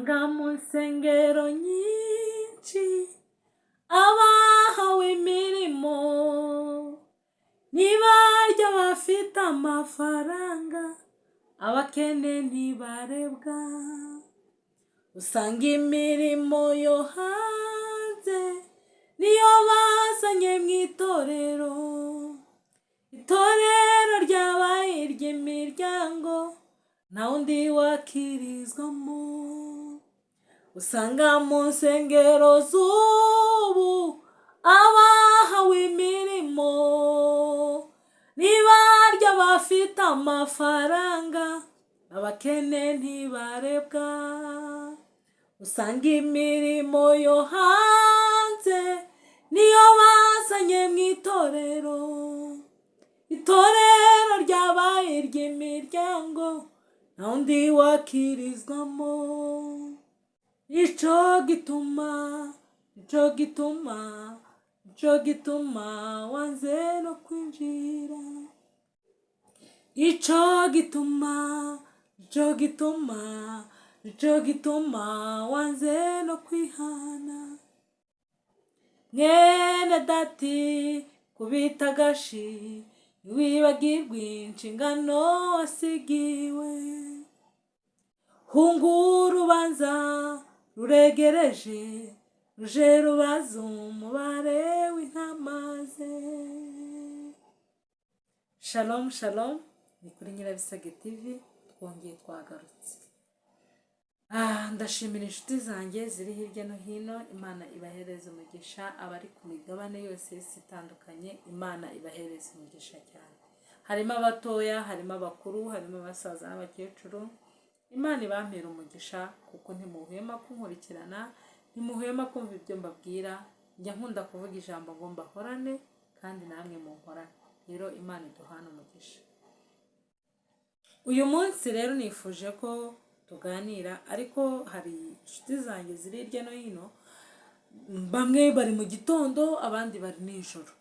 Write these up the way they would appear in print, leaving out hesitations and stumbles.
Usanga mu nsengero nyinshi abahawe imirimo nibarya bafite amafaranga, abakene ntibarebwa. Usanga imirimo yo hanze niyo bazanye mu itorero, itorero ryabaye iry'imiryango, nta wundi wakirizwamo. Usanga mu nsengero z'ubu abahawe imirimo nibarya bafite amafaranga, abakene ntibarebwa. Usanga imirimo yo hanze niyo bazanye mu itorero, itorero ryabaye iry'imiryango, nta wundi wakirizwamo. Nico gituma, nico gituma, nico gituma wanze no kwinjira. Nico gituma, nico gituma, nico gituma wanze no kwihana. Mwene dati, kubita agashi, ntiwibagirwe inshingano wasigiwe. Hunga urubanza ruregereje, ruje rubaza umubare w'intama ze. Shalom shalom, ni kuri Nyirabisage TV, twongeye twagarutse. Ndashimira inshuti zanjye ziri hirya no hino, Imana ibahereze umugisha, abari ku migabane yose y'isi itandukanye, Imana ibahereze umugisha cyane. Harimo abatoya, harimo abakuru, harimo abasaza n'abakecuru, Imana ibampera umugisha kuko ntimuhwema kunkurikirana, ntimuhwema kumva ibyo mbabwira. Njya nkunda kuvuga ijambo ngo mbahorane kandi namwe munkorane. Rero Imana iduhane umugisha. Uyu munsi rero nifuje ko tuganira, ariko hari inshuti zanjye ziri hirya no hino, bamwe bari mu gitondo, abandi bari nijoro,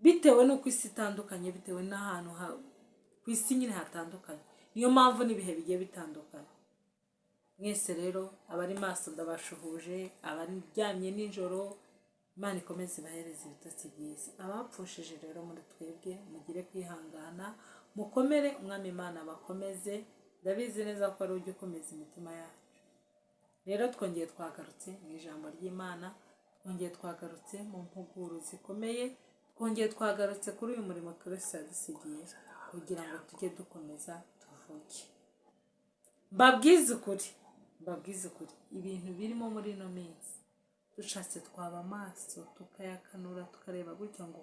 bitewe n'uko isi itandukanye, bitewe n'ahantu ku isi nyine hatandukanye, niyo mpamvu n'ibihe bigiye bitandukanye. Mwese rero abari maso ndabashuhuje, abaryamye nijoro, Imana ikomeze ibahereze ibitotsi byiza. Abapfushije rero muri twebwe, mugire kwihangana, mukomere, Umwami Imana abakomeze. Ndabizi neza ko ari ujya ukomeza imitima yacu. Rero twongeye twagarutse mu ijambo ry'Imana, twongeye twagarutse mu mpuguro zikomeye, twongeye twagarutse kuri uyu murimo Kristo yadusigiye kugira ngo tujye dukomeza tuvuge. Mbabwize ukuri, mbabwize ukuri, ibintu birimo muri ino minsi, dushatse twaba amaso tukayakanura, tukareba gutya ngo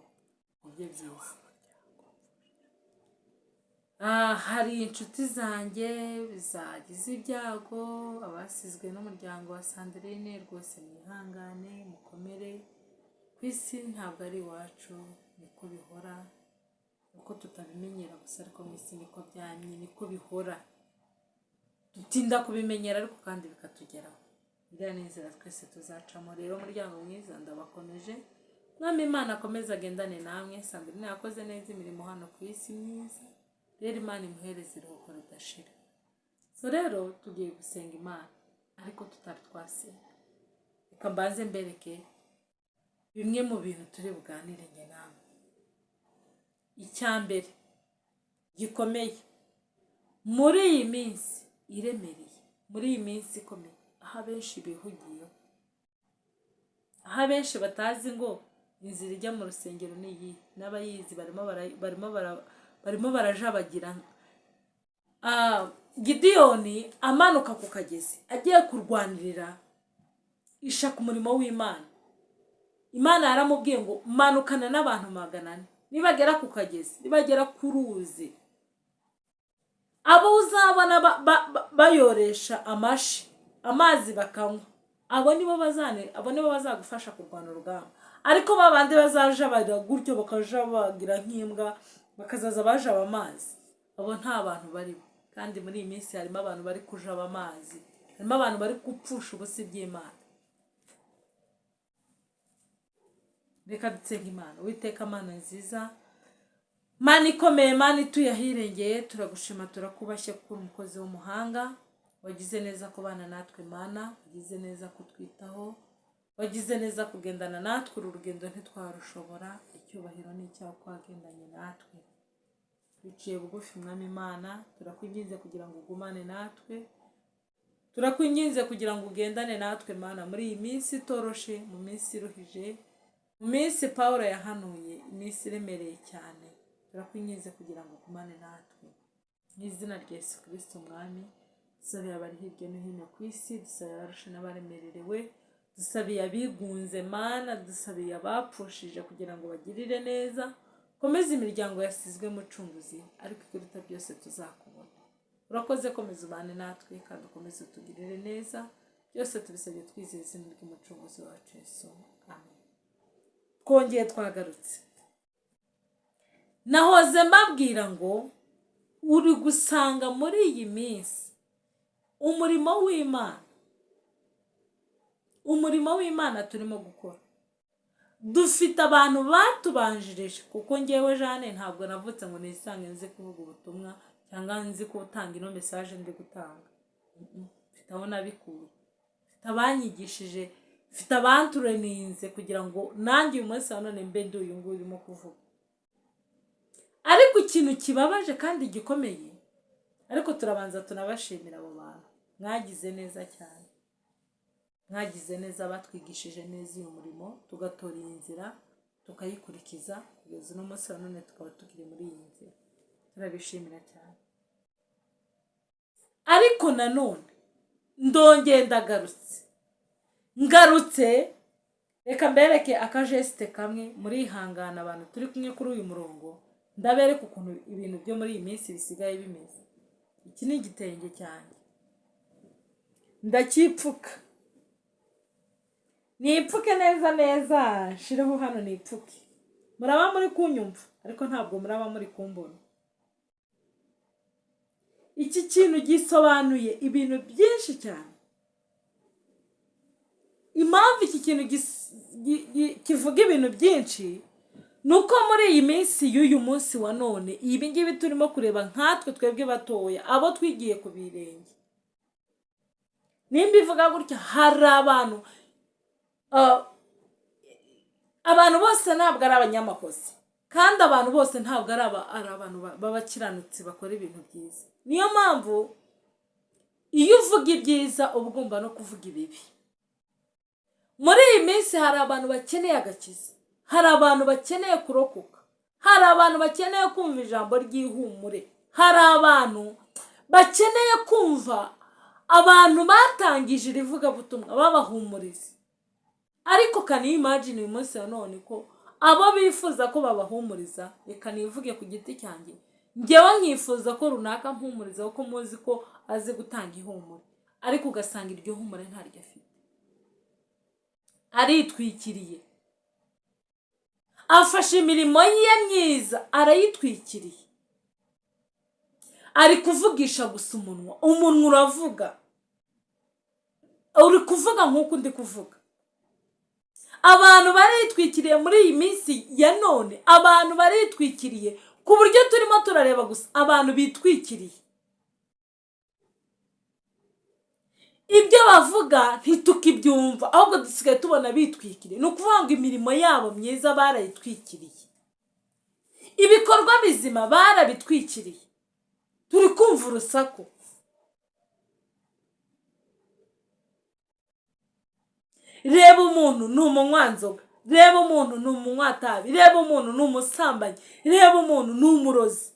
nibyo byiza. Hari inshuti zanjye zagize ibyago, abasizwe n'umuryango wa Sandrine, rwose mwihangane, mukomere. Ku isi ntabwo ari iwacu, niko bihora, uko tutabimenyera gusa, ariko mu isi niko byamye, niko bihora. Dutinda kubimenyera ariko kandi bikatugeraho. Iriya ni inzira twese tuzacamo. Rero umuryango mwiza, ndabakomeje, Mwami Imana akomeze agendane namwe. Sandrine yakoze neza imirimo hano ku isi myiza, rero Imana imuhereze iruhuko ridashira. So rero tugiye gusenga Imana, ariko tutari twasenga, reka mbanze mbereke bimwe mu bintu turi buganire njye namwe. Icya mbere gikomeye muri iyi minsi iremereye, muri iyi minsi ikomeye, aho abenshi bihugiyeho, aho abenshi batazi ngo inzira ijya mu rusengero ni iyihe, n'abayizi barimo barajabagira. Gidiyoni amanuka ku kagezi agiye kurwanirira ishaka umurimo w'Imana, Imana yaramubwiye ngo: "Manukana n'abantu 400, nibagera ku kagezi, nibagera ku ruzi, abo uzabona bayoresha amashi amazi bakanywa, abo nibo bazagufasha kurwana urugamba. Ariko ba bandi bazajabagira gutyo, bakajabagira nk'imbwa, bakazaza bajaba amazi, abo nta bantu barimo." Kandi muri iyi minsi harimo abantu bari kujaba amazi, harimo abantu bari gupfusha ubusa iby'Imana. Reka dusenga Imana. Uwiteka Mana nziza, Mana ikomeye, Mana ituye ahirengeye, turagushima, turakubashye kuko uri umukozi w'umuhanga. Wagize neza kubana natwe Mana, wagize neza kutwitaho, wagize neza kugendana natwe. Uru rugendo ntitwarushobora. Icyubahiro ni icyawe ko wagendanye natwe. Duciye bugufi, Mwami Imana, turakwinginze kugira ngo ugumane natwe. Turakwinginze kugira ngo ugendane natwe, Mana, muri iyi minsi itoroshe, mu minsi iruhije, mu minsi Paul yahanuye, iminsi iremereye cyane. Turakwinginze kugira ngo ugumane natwe mu izina rya Yesu Kirisito Mwami. Dusabiye abari hirya no hino ku isi, dusabiye abarushe n'abaremererewe, dusabiye abigunze, Mana, dusabiye abapfushije kugira ngo bagirire neza. Komeza imiryango yasizwe, Mucunguzi, ariko ikiruta byose tuzakubona. Urakoze, komeza ubane natwe kandi ukomeze utugirire neza. Byose tubisabye twizeye izina ry'Umucunguzi wacu Yesu, amen. Twongeye twagarutse. Nahoze mbabwira ngo uri gusanga muri iyi minsi umurimo w'Imana turimo gukora, dufite abantu batubanjirije, kuko ngewe Jane ntabwo navutse ngo nisange nzi kuvuga ubutumwa cyangwa nzi gutanga ino message ndi gutanga. Mfite aho nabikuye, mfite abanyigishije, mfite abantureninze kugira ngo nanjye uyu munsi wa none mbe ndi uyu nguyu urimo kuvuga. Ariko ikintu kibabaje kandi gikomeye, ariko turabanza tunabashimira abo bantu, mwagize neza cyane, mwagize neza, batwigishije neza uyu murimo, tugatora iyi nzira, tukayikurikiza kugeza uno munsi wa none tukaba tukiri muri iyi nzira. Turabishimira cyane. Ariko nanone ndongeye ndagarutse, ngarutse, reka mbereke akageste kamwe. Murihangana, abantu turi kumwe kuri uyu murongo, ndabereka ukuntu ibintu byo muri iyi minsi bisigaye bimeze. Iki ni igitenge cyanjye, ndacyipfuka, nipfuke neza neza, nshireho hano nipfuke. Muraba muri kunyumva, ariko ntabwo muraba muri kumbona. Iki kintu gisobanuye ibintu byinshi cyane. Impamvu iki kintu kivuga ibintu byinshi ni uko muri iyi minsi y'uyu munsi wa none, ibi ngibi turimo kureba nkatwe twebwe batoya, abo twigiye ku birenge, nimba ivuga gutya, hari abantu, abantu bose ntabwo ari abanyamakosa, kandi abantu bose ntabwo ari abantu b'abakiranutsi bakora ibintu byiza. Niyo mpamvu iyo uvuga ibyiza uba ugomba no kuvuga ibibi. Muri iyi minsi hari abantu bakeneye agakiza, hari abantu bakeneye kurokoka, hari abantu bakeneye kumva ijambo ry'ihumure, hari abantu bakeneye kumva abantu batangije iri vugabutumwa babahumuriza. Ariko can you imagine uyu munsi wa none ko abo bifuza ko babahumuriza, reka nivuge ku giti cyanjye, ngewe nkifuza ko runaka mpumuriza kuko muzi ko azi gutanga ihumure, ariko ugasanga iryo humure ntaryo afite, aritwikiriye, afashe imirimo ye myiza arayitwikiriye, ari kuvugisha gusa umunwa, umunwa uravuga, uri kuvuga nk'uko undi kuvuga. Abantu baritwikiriye muri iyi minsi ya none, abantu baritwikiriye ku buryo turimo turareba gusa abantu bitwikiriye, ibyo bavuga ntitukibyumva, ahubwo dusigaye tubona bitwikiriye. Ni ukuvuga ngo imirimo yabo myiza barayitwikiriye, ibikorwa bizima barabitwikiriye, turi kumva urusaku. Reba umuntu ni umunywanzoga, reba umuntu ni umunywatabi, reba umuntu ni umusambanyi, reba umuntu ni umurozi.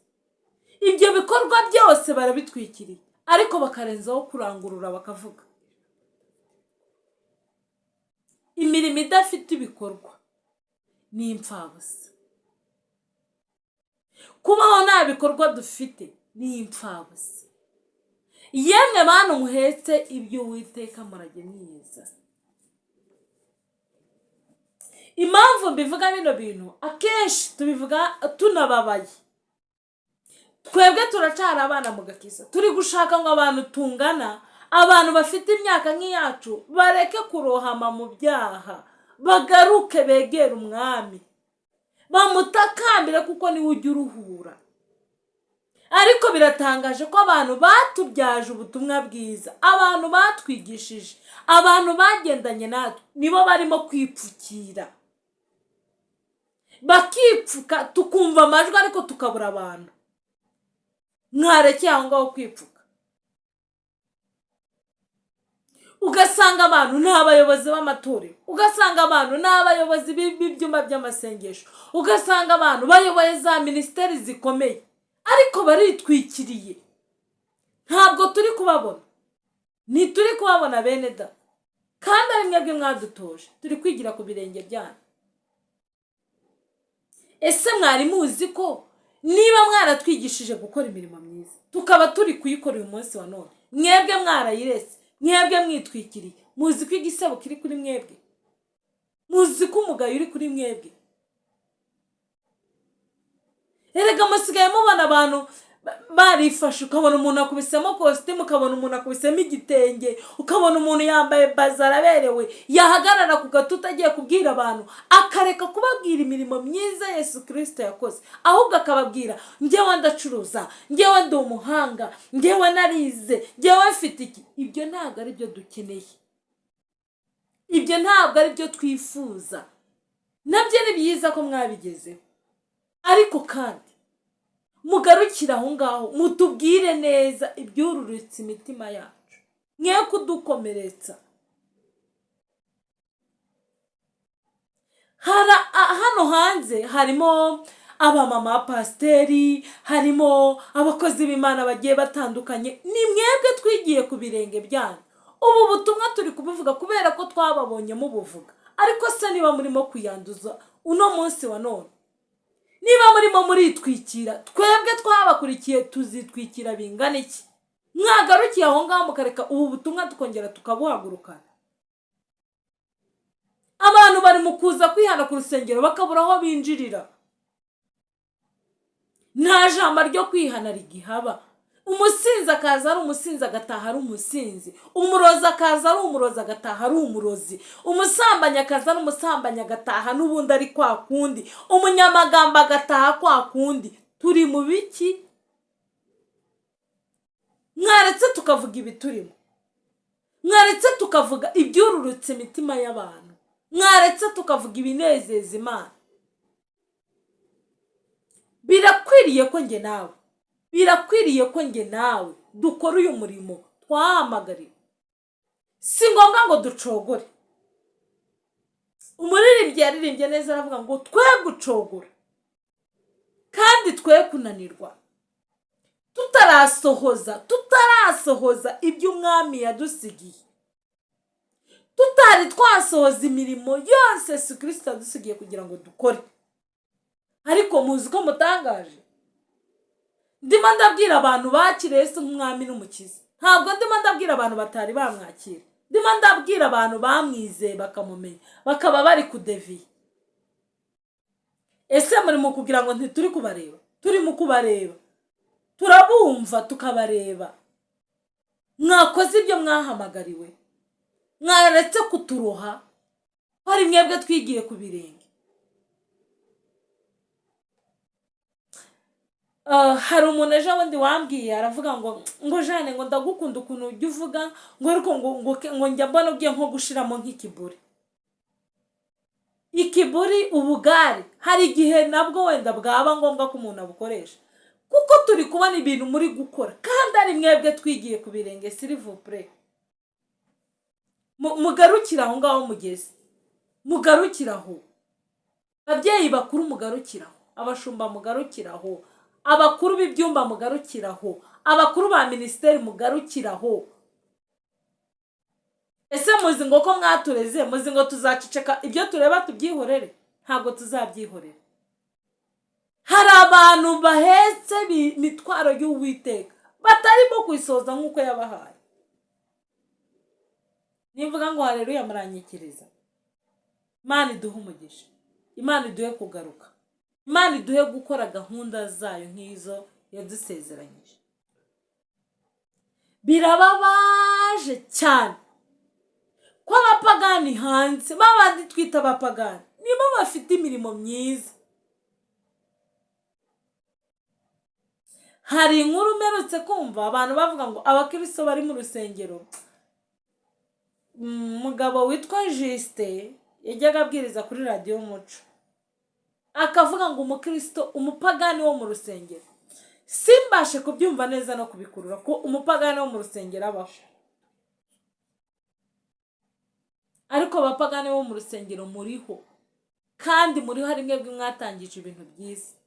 Ibyo bikorwa byose barabitwikiriye, ariko bakarenzaho kurangurura bakavuga. Imirimo idafite ibikorwa ni imfabusa. Kubaho nta bikorwa dufite ni imfabusa. Yemwe bantu muhetse ibyo Uwiteka, murajye mwiza. Impamvu mbivuga bino bintu, akenshi tubivuga tunababaye. Twebwe turacyari abana mu gakiza, turi gushaka ngo abantu tungana, abantu bafite imyaka nk'iyacu, bareke kurohama mu byaha, bagaruke begere Umwami, bamutakambire, kuko niwe ujya uruhura. Ariko biratangaje ko abantu batubyaje ubutumwa bwiza, abantu batwigishije, abantu bagendanye natwe, nibo barimo kwipfukira, bakipfuka, tukumva amajwi ariko tukabura abantu. Mwarekeye aho ngaho kwipfuka, ugasanga abantu ni abayobozi b'amatorero, ugasanga abantu ni abayobozi b'ibyumba by'amasengesho, ugasanga abantu bayoboye za minisiteri zikomeye, ariko baritwikiriye, ntabwo turi kubabona, ntituri kubabona bene da, kandi ari mwebwe mwadutoje, turi kwigira ku birenge byanyu. Ese mwari muzi ko niba mwaratwigishije gukora imirimo myiza, tukaba turi kuyikora uyu munsi wa none, mwebwe mwarayiretse, mwebwe mwitwikiriye, muzi ko igisebo kiri kuri mwebwe, muzi ko umugayo uri kuri mwebwe? Erega musigaye mubona abantu barifashe, ukabona umuntu akubisemo kositimu, ukabona umuntu akubisemo igitenge, ukabona umuntu yambaye bazara aberewe, yahagarara ku gatuti agiye kubwira abantu, akareka kubabwira imirimo myiza Yesu Kirisito yakoze, ahubwo akababwira: "Njyewe ndacuruza, njyewe ndi umuhanga, njyewe narize, njyewe mfite iki." Ibyo ntabwo ari byo dukeneye, ibyo ntabwo ari byo twifuza. Nabyo ni byiza ko mwabigezeho, ariko kandi mugarukire aho ngaho, mutubwire neza ibyururutse imitima yacu, mwe kudukomeretsa. Hano hanze harimo abamama pasiteri, harimo abakozi b'Imana bagiye batandukanye, ni mwebwe twigiye ku birenge byanyu. Ubu butumwa turi kubuvuga kubera ko twababonye mubuvuga, ariko se niba murimo kwiyanduza uno munsi wa none, niba murimo muritwikira, twebwe twabakurikiye tuzitwikira bingana iki? Mwagarukiye aho ngaho mukareka ubu butumwa tukongera tukabuhagurukana. Abantu bari mu kuza kwihana ku rusengero bakabura aho binjirira, nta jambo ryo kwihana rigihaba. Umusinzi akaza ari umusinzi agataha ari umusinzi, umurozi akaza ari umurozi agataha ari umurozi, umusambanyi akaza ari umusambanyi agataha n'ubundi ari kwa kundi, umunyamagambo agataha kwa kundi. Turi mu biki? Mwaretse tukavuga ibiturimo, mwaretse tukavuga ibyururutse imitima y'abantu, mwaretse tukavuga ibinezeza Imana. Birakwiriye ko njye nawe, birakwiriye ko njye nawe dukora uyu murimo twahamagariwe. Si ngombwa ngo ducogore. Umuririmbyi yaririmbye neza aravuga ngo twe gucogora kandi twe kunanirwa, tutarasohoza ibyo umwami yadusigiye, tutari twasohoza imirimo yose Yesu Kirisito yadusigiye kugira ngo dukore. Ariko muzi ko mutangaje, ndimo ndabwira abantu bakiriye Yesu nk'umwami n'umukiza, ntabwo ndimo ndabwira abantu batari bamwakira, ndimo ndabwira abantu bamwizeye bakamumenya bakaba bari kudeviye. Ese muri mu kugira ngo ntituri kubareba? Turi mu kubareba, turabumva, tukabareba. Mwakoze ibyo mwahamagariwe, mwaretse kuturoha ko ari mwebwe twigiye ku birenge. Hari umuntu ejo bundi wambwiye aravuga ngo "Jane," ngo "ndagukunda ukuntu ujya uvuga," ngo "ariko ngo njya mbona ugiye nko gushiramo nk'ikiburi." Ikiburi, ubugare, hari igihe nabwo wenda bwaba ngombwa ko umuntu abukoresha, kuko turi kubona ibintu muri gukora kandi ari mwebwe twigiye ku birenge. S'il vous plaît, mugarukire aho ngaho mugeze, mugarukire aho. Ababyeyi bakuru mugarukire aho, abashumba mugarukire aho, abakuru b'ibyumba mugarukire aho, abakuru ba minisiteri mugarukire aho. Ese muzi ngo ko mwatureze, muzi ngo tuzaceceka ibyo tureba tubyihorere? Ntabwo tuzabyihorera. Hari abantu bahetse imitwaro y'Uwiteka batarimo kuyisohoza nk'uko yabahaye. Nivuga ngo hareruya muranyikiriza. Imana iduhe umugisha, Imana iduhe kugaruka, Imana iduhe gukora gahunda zayo nk'izo yadusezeranyije. Birababaje cyane ko abapagani hanze, babandi twita abapagani, nibo bafite imirimo myiza. Hari inkuru mperutse kumva abantu bavuga ngo abakristo bari mu rusengero, umugabo witwa Justin yajyaga abwiriza kuri Radiyo Umuco, akavuga ngo umukristo, umupagani wo mu rusengero, simbashe kubyumva neza no kubikurura ko umupagani wo mu rusengero abaho. Ariko abapagani bo mu rusengero muriho, kandi muriho ari mwebwe mwatangije ibintu byiza.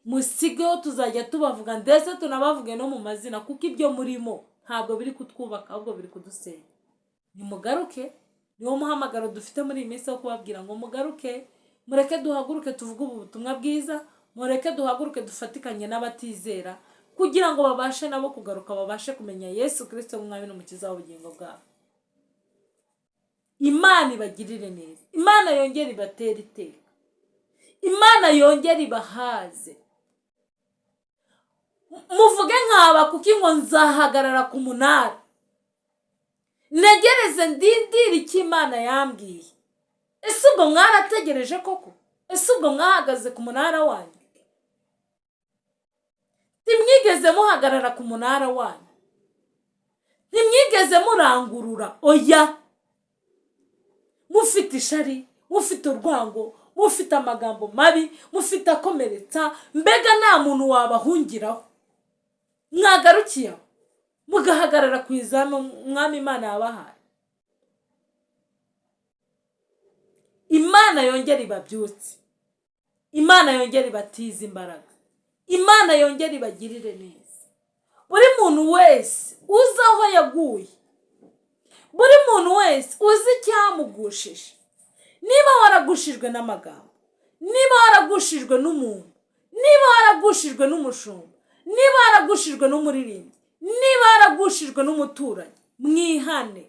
Musigeho, tuzajya tubavuga, ndetse tunabavuge no mu mazina, kuko ibyo murimo ntabwo biri kutwubaka, ahubwo biri kudusenya. Nimugaruke. Niwo muhamagaro dufite muri iyi minsi wo kubabwira ngo mugaruke, mureke duhaguruke tuvuge ubu butumwa bwiza, mureke duhaguruke dufatikanye n'abatizera kugira ngo babashe nabo kugaruka, babashe kumenya Yesu Kirisito nk'Umwami n'Umukiza w'ubugingo bwabo. Imana ibagirire neza, Imana yongere ibatere iteka, Imana yongere ibahaze. Muvuge nkaba kuko ngo nzahagarara ku munara, ntegereze, ndindire icyo Imana yambwiye. Ese ubwo mwarategereje koko? Ese ubwo mwahagaze ku munara wanyu? Ntimwigeze muhagarara ku munara wanyu, ntimwigeze murangurura. Oya, mufite ishari, mufite urwango, mufite amagambo mabi, mufite akomeretsa, mbega nta muntu wabahungiraho. Mwagarukiye aho, mugahagarara ku izamu Umwami Imana yabahaye. Imana yongere ibabyutse, Imana yongere ibatize imbaraga, Imana yongere ibagirire neza. Buri muntu wese uzi aho yaguye, buri muntu wese uzi icyamugushije, niba waragushijwe n'amagambo, niba waragushijwe n'umuntu, niba waragushijwe n'umushumba, niba waragushijwe n'umuririmbyi, niba waragushijwe n'umuturanyi, mwihane,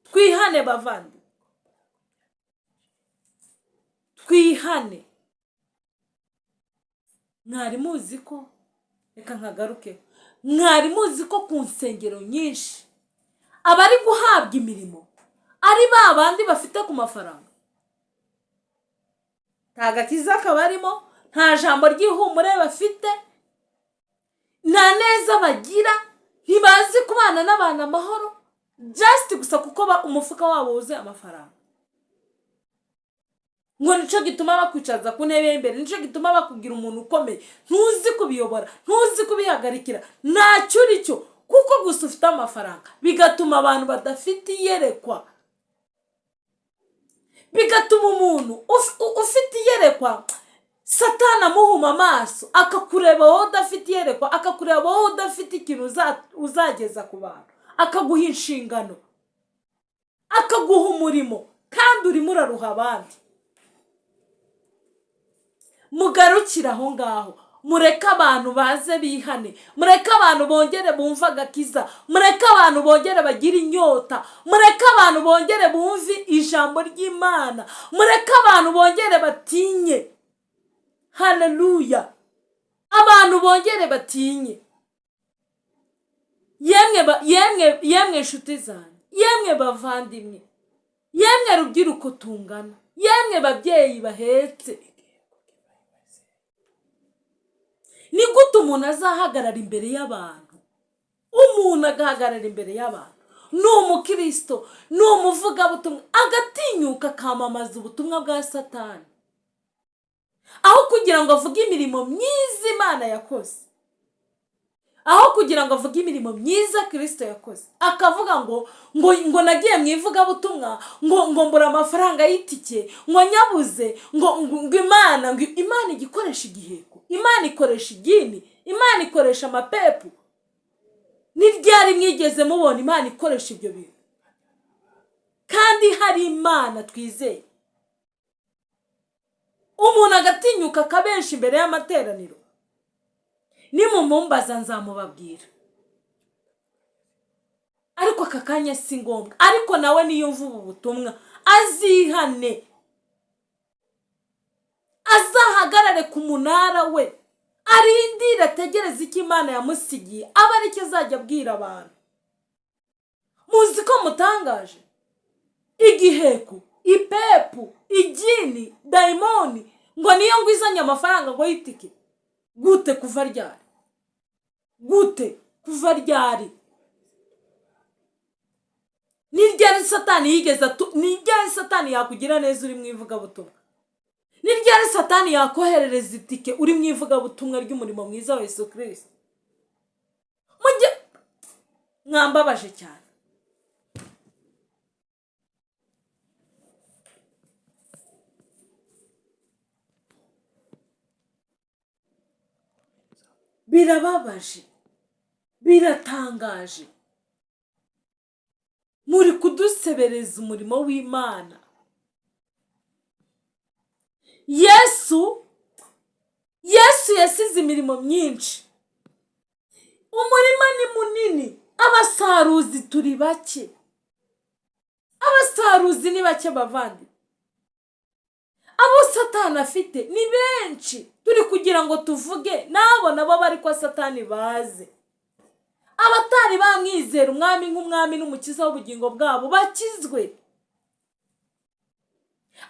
twihane bavandi, twihane. Mwari muzi ko, reka nkagaruke, mwari muzi ko ku nsengero nyinshi abari guhabwa imirimo ari ba bandi bafite ku mafaranga? Nta gakiza kabarimo, nta jambo ry'ihumure bafite, nta neza bagira, ntibazi kubana n'abantu amahoro, just gusa kuko umufuka wabo wuzuye amafaranga. Ngo nicyo gituma bakwicaza ku ntebe y'imbere, nicyo gituma bakubwira umuntu ukomeye. Ntuzi kubiyobora, ntuzi kubihagarikira, ntacyo uri cyo, kuko gusa ufite amafaranga. Bigatuma abantu badafite iyerekwa, bigatuma umuntu ufite iyerekwa Satani amuhuma amaso, akakureba wowe udafite iyerekwa, akakureba wowe udafite ikintu uzageza ku bantu, akaguha inshingano, akaguha umurimo, kandi urimo uraruha abandi. Mugarukire aho ngaho, mureke abantu baze bihane, mureke abantu bongere bumve agakiza, mureke abantu bongere bagire inyota, mureke abantu bongere bumve ijambo ry'Imana, mureke abantu bongere batinye. Haleluya! Abantu bongere batinye. Yemwe yemwe, yemwe inshuti zanjye, yemwe bavandimwe, yemwe rubyiruko tungana, yemwe babyeyi bahetse, ni gute umuntu azahagarara imbere y'abantu? Umuntu agahagarara imbere y'abantu, ni umukristo, ni umuvugabutumwa, agatinyuka akamamaza ubutumwa bwa Satani aho kugira ngo avuge imirimo myiza Imana yakoze, aho kugira ngo avuge imirimo myiza Kirisito yakoze, akavuga ngo nagiye mu ivugabutumwa, ngo mbura amafaranga y'itike, ngo nyabuze, ngo Imana, ngo Imana ijya ikoresha igiheko, Imana ikoresha igini, Imana ikoresha amapepu. Ni ryari mwigeze mubona Imana ikoresha ibyo bintu? Kandi hari Imana twizeye. Umuntu agatinyuka akabesha imbere y'amateraniro. Nimumumbaza nzamubabwira, ariko aka kanya si ngombwa. Ariko nawe niyumva ubu butumwa azihane, azahagarare ku munara we, arindire, ategereze icyo Imana yamusigiye, abe aricyo azajya abwira abantu. Muzi ko mutangaje? Igiheko, ipepu, igini, dayimoni, ngo niyo ngo izanye amafaranga ngo y'itike. Gute? Kuva ryari? Gute? Kuva ryari? Ni ryari Satani yigeze ni ryari Satani yakugira neza uri mu ivugabutumwa? Ni ryari Satani yakoherereza itike uri mu ivugabutumwa ry'umurimo mwiza wa Yesu Kirisito? Mujye mwambabaje cyane. Birababaje, biratangaje, muri kudusebereza umurimo w'Imana. Yesu yasize imirimo myinshi, umurima ni munini, abasaruzi turi bake, abasaruzi ni bake bavandi, abo Satani afite ni benshi. Turi kugira ngo tuvuge n'abo nabo bari kwa Satani baze, abatari bamwizera umwami nk'umwami n'umukiza w'ubugingo bwabo bakizwe,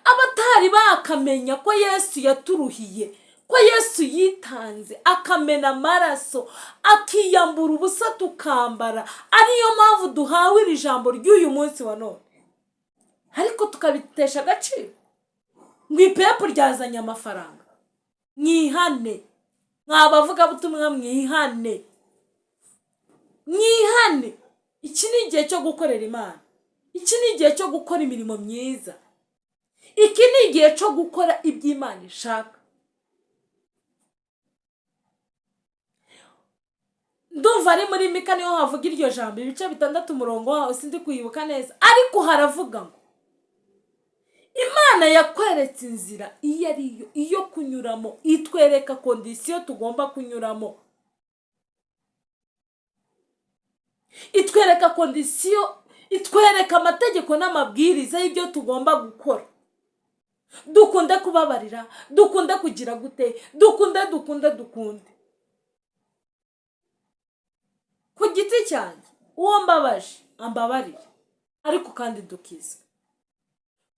abatari bakamenya ko Yesu yaturuhiye, ko Yesu yitanze akamena amaraso, akiyambura ubusa tukambara, ariyo mpamvu duhawe iri jambo ry'uyu munsi wa none, ariko tukabitesha agaciro ngo ipepu ryazanye amafaranga. Mwihane mwabavugabutumwa, mwihane, mwihane. Iki ni igihe cyo gukorera Imana, iki ni igihe cyo gukora imirimo myiza, iki ni igihe cyo gukora ibyo Imana ishaka. Ndumva ari muri Mika niho havuga iryo jambo, ibice 6 umurongo waho sindi kuyibuka neza, ariko haravuga ngo Imana yakweretse inzira iyo ari yo iyo kunyuramo, itwereka condition tugomba kunyuramo, itwereka condition, itwereka amategeko n'amabwiriza y'ibyo tugomba gukora. Dukunde kubabarira, dukunde kugira gute, dukunde, dukunde, dukunde. Ku giti cyanjye uwo mbabaje ambabarire, ariko kandi dukizwe.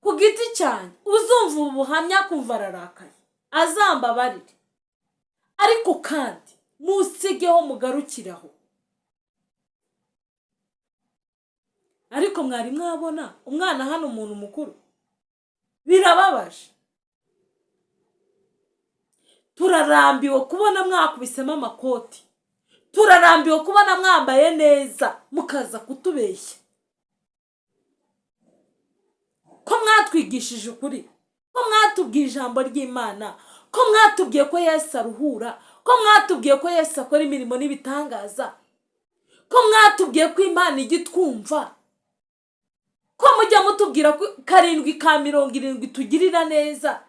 Ku giti cyanjye uzumva ubu buhamya kumva ararakaye azambabarire, ariko kandi musigeho mugarukiraho. Ariko mwari mwabona umwana hano umuntu mukuru? Birababaje. Turarambiwe kubona mwakubisemo amakoti, turarambiwe kubona mwambaye neza mukaza kutubeshya ko mwatwigishije ukuri, ko mwatubwiye ijambo ry'Imana, ko mwatubwiye ko Yesu aruhura, ko mwatubwiye ko Yesu akora imirimo n'ibitangaza, ko mwatubwiye ko Imana ijya itwumva, ko mujya mutubwira ko 7 ka 70 tugirira neza.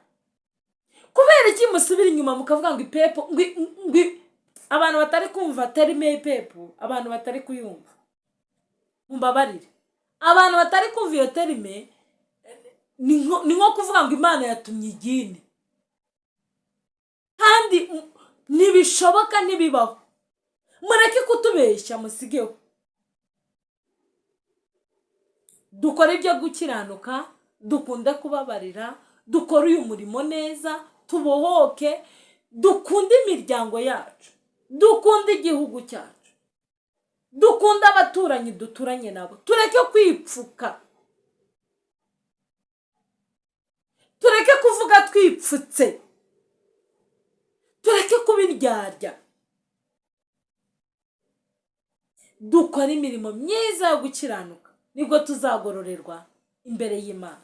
Kubera iki musubira inyuma mukavuga ngo ipepo, ngo abantu batari kumva terme ipepo, abantu batari kuyumva mumbabarire, abantu batari kumva iyo terme ni nko kuvuga ngo Imana yatumye igini, kandi ntibishoboka, ntibibaho. Mureke kutubeshya, musigeho. Dukore ibyo gukiranuka, dukunde kubabarira, dukore uyu murimo neza, tubohoke, dukunde imiryango yacu, dukunde igihugu cyacu, dukunde abaturanyi duturanye nabo, tureke kwipfuka, tureke kuvuga twipfutse, tureke kubiryarya, dukore imirimo myiza yo gukiranuka, nibwo tuzagororerwa imbere y'Imana.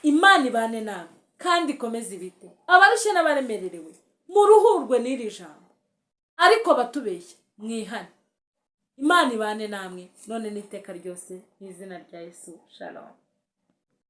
Imana ibane namwe kandi ikomeze ibite abarushye n'abaremererewe, muruhurwe n'iri jambo, ariko abatubeshya mwihane. Imana ibane namwe none n'iteka ryose, mu izina rya Yesu. Shalom.